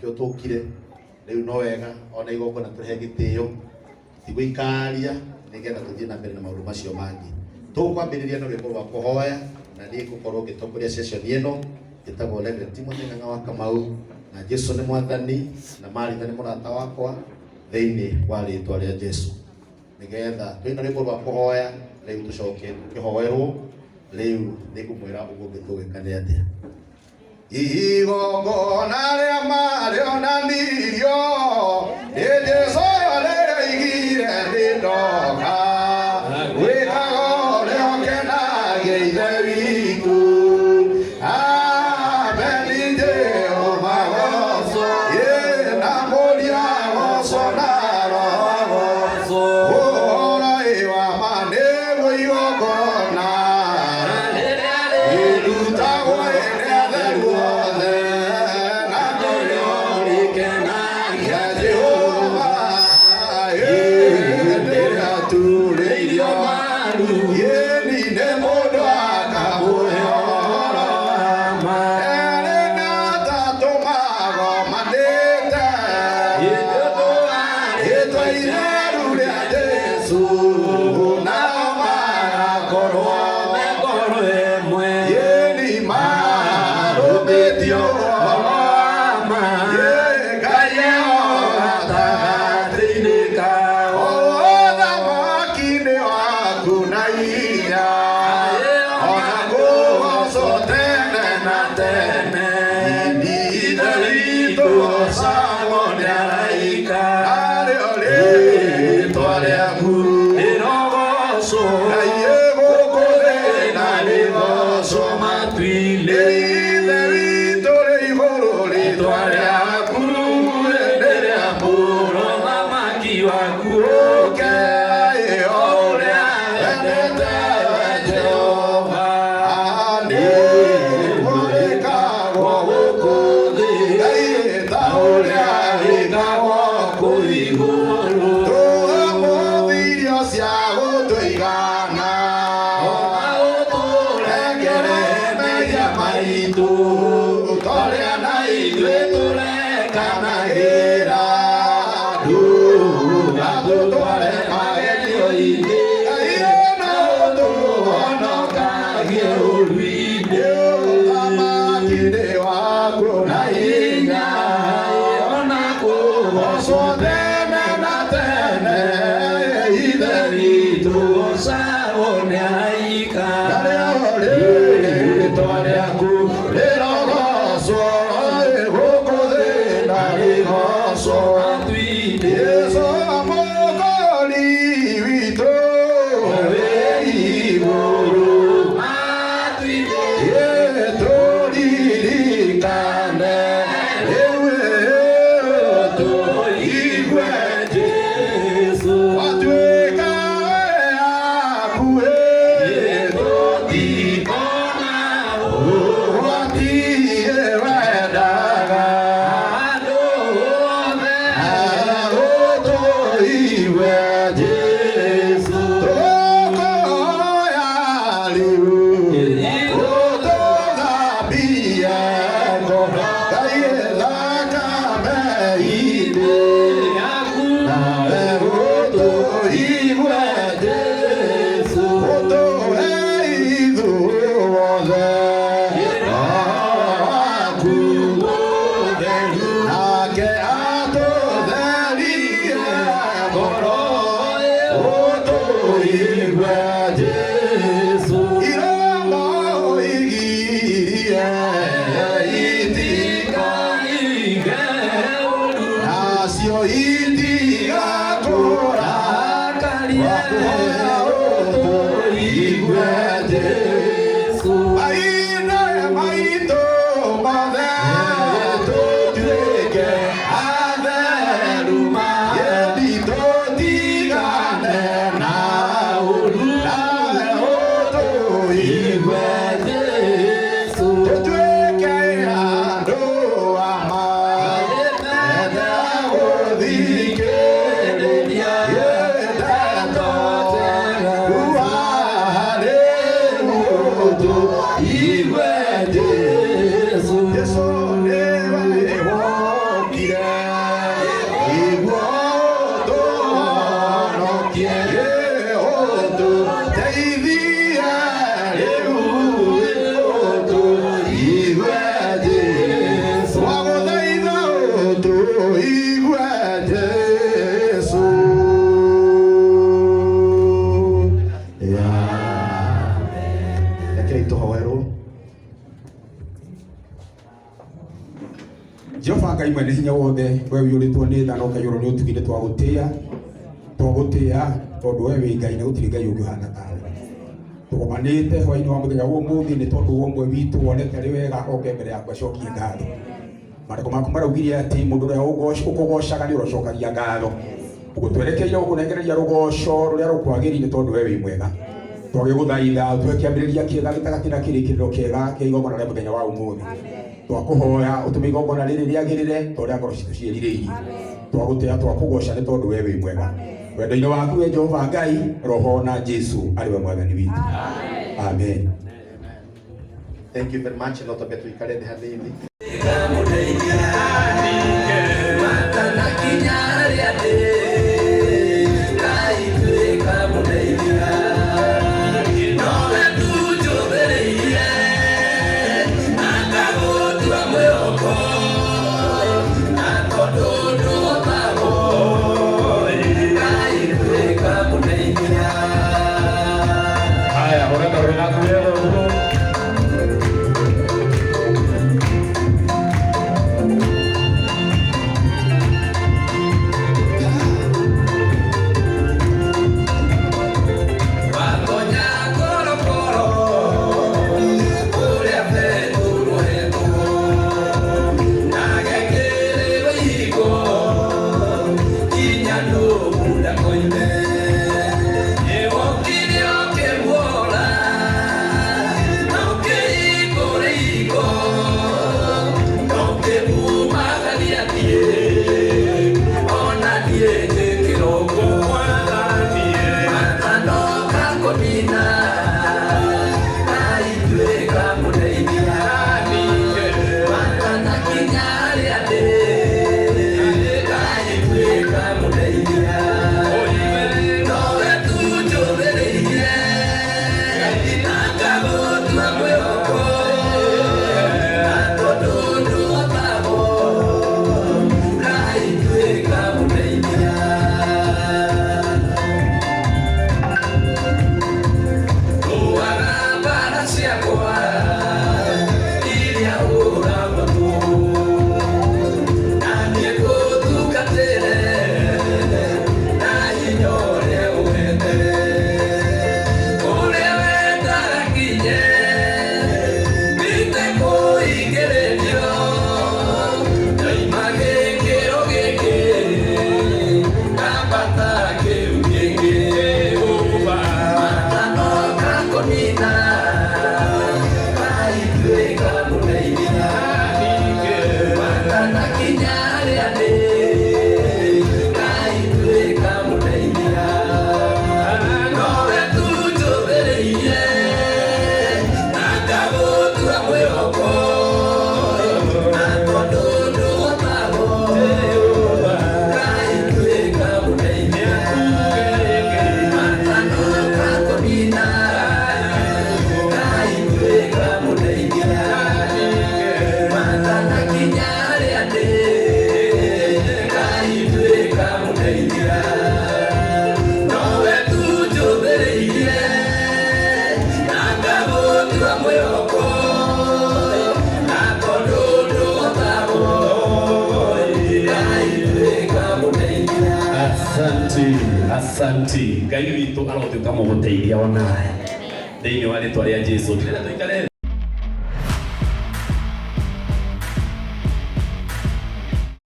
Nĩkĩo tũkire rĩu no wega ona igongona tũhe gĩtĩo tigũikaria nĩgetha tũthiĩ na mbere na maũndũ macio mangĩ. Tũkwambĩrĩria na rwĩmbo rwa kũhoya na niĩ ngũkorwo ngĩtongoria session ĩno ĩtagwo Reverend Timothy Ng'ang'a wa Kamau na Jesu nĩ mwathani na Maritha nĩ mũrata wakwa thĩinĩ wa rĩtwa rĩa Jesu, nĩgetha twĩna rwĩmbo rwa kũhoya rĩu tũcoke tũkĩhoerwo. Rĩu nĩngũmwĩra ũguo ngĩtũgĩka nĩ atĩa. Igongona rĩa marĩonanirio nĩ Jesu rĩoigire nĩ ndoka gwĩkaga ũrĩa ũkenagia Ithe witũ. Ameni Jehova gocwo, ĩ na Mũriũ agocwo na Roho agocwo. Ũhoro ĩ wa ma nĩguo igongona rĩrutagwo nĩ atheru othe, na ngoro rĩkenagia Jehova hĩndĩ ĩrĩa turĩirio maru ĩni nĩ mũndũ akamũhe ũhoro wa ma. Erĩ na atatũ magomanĩte rĩtwa itheru rĩa Jesu, nao magakorwo me ngoro ĩmwe ĩni marũmĩtie ũhoro wa ma. Ngai o gatagatĩ-inĩ kao, ũthamaki-inĩ waku na hinya, ona kũgocwo tene na tene. Ithe witũ gocagwo nĩ araika, narĩo rĩĩtwa rĩaku rĩrogocwo. Ngai gũkũ thĩ na rĩgocwo matu-inĩ. Ithe witũ rĩ igũrũ, rĩĩtwa rĩaku nĩrĩamũrwo, ũthamaki waku ũũke, o ũrĩa wendete we Jehova, nĩguo wĩkagwo gũkũ thĩ. Ngai ta ũrĩa wĩkagwo kũu igũrũ. Tũhe ũmũthĩ irio cia gũtũigana, ona ũtũrekere mehia maitũ, ta ũrĩa na ithuĩ tũrekanagĩra. Ndũgatũtware magerio-inĩ, Ngai no ũtũhonokagie ũũru-inĩ. Ũthamaki-inĩ waku na hinya, ona kũgocwo tene na tene. Ithe witũ gocagwo nĩ araika, narĩo rĩĩtwa rĩaku rĩrogocwo gũkũ thĩ na rĩgocwo matu-inĩ. Jesu Mũkũũri witũ wĩ igũrũ matu-inĩ, tũririkane rĩu tũigue Jesu watuĩka hakuhĩ, tũtikona ũgwati wendaga andũ othe ũtũigue Jesu. Tũkũhoya rĩu ũtũthambie ngoro, Ngai thakame-inĩ yaku, nawe ũtũigue Jesu, ũtũhe ithuothe Roho waku mũtheru, nake atũtherie ngoro, ũtũigue Jesu. Iromo igirie itikaige ũru, nacio itigakũrakarie, ũtũigue Jesu. Maithe maitũ mothe tũtuĩke atheru, yendi tũtigane na ũru, nawe ũtũigue Jesu. Tũtuĩke andũ a ma, enda gũthikĩrĩria ndeto kuwa rĩu ũtũigue Jesu. Jesu nĩwe wokire. Rekei tũhoerwo. Jehova Ngai mwene hinya wothe, we ũiyũrĩtwo nĩ tha na ũkaiyũrwo nĩ ũtugi, nĩ twagũtĩĩa, twagũtĩĩa tondũ we wĩ Ngai na gũtirĩ Ngai ũngĩ ũhana tawe. Tũgomanĩte hwaĩ-inĩ wa mũthenya wa ũmũthĩ nĩ tondũ wa ũmwe witũ wonete arĩ wega oke mbere yaku acokie ngatho. Maandĩko maku maraugire atĩ mũndũ ũrĩa ũkũgocaga nĩ ũrocokagia ngatho. Ũguo twerekeire gũkũnengereria rũgoco rũrĩa rũkwagĩrĩire tondũ we wĩ mwega. Twagĩgũthaitha ũtũhe kĩambĩrĩria kĩega gĩtagatĩ na kĩrĩkĩrĩro kĩega kĩa igongona rĩa mũthenya wa ũmũthĩ. Twakũhoya ũtũme igongona rĩrĩ rĩagĩrĩre ta ũrĩa ngoro citũ ciĩrirĩirie. Twagũtĩĩa twakũgoca nĩ tondũ we wĩ mwega. Wendo-inĩ waku we Jehova Ngai, Roho na Jesu arĩ we mwathani witũ. Amen. Thank you very much. No twambe tuikare thĩ hanini. Haya, ũrenda rũrĩra wega ũguo. Asanti, asanti. Ngai witũ arotuĩka mũgũteithia onawe thĩinĩ wa rĩtwa rĩa Jesu. Ndĩrenda tũikare.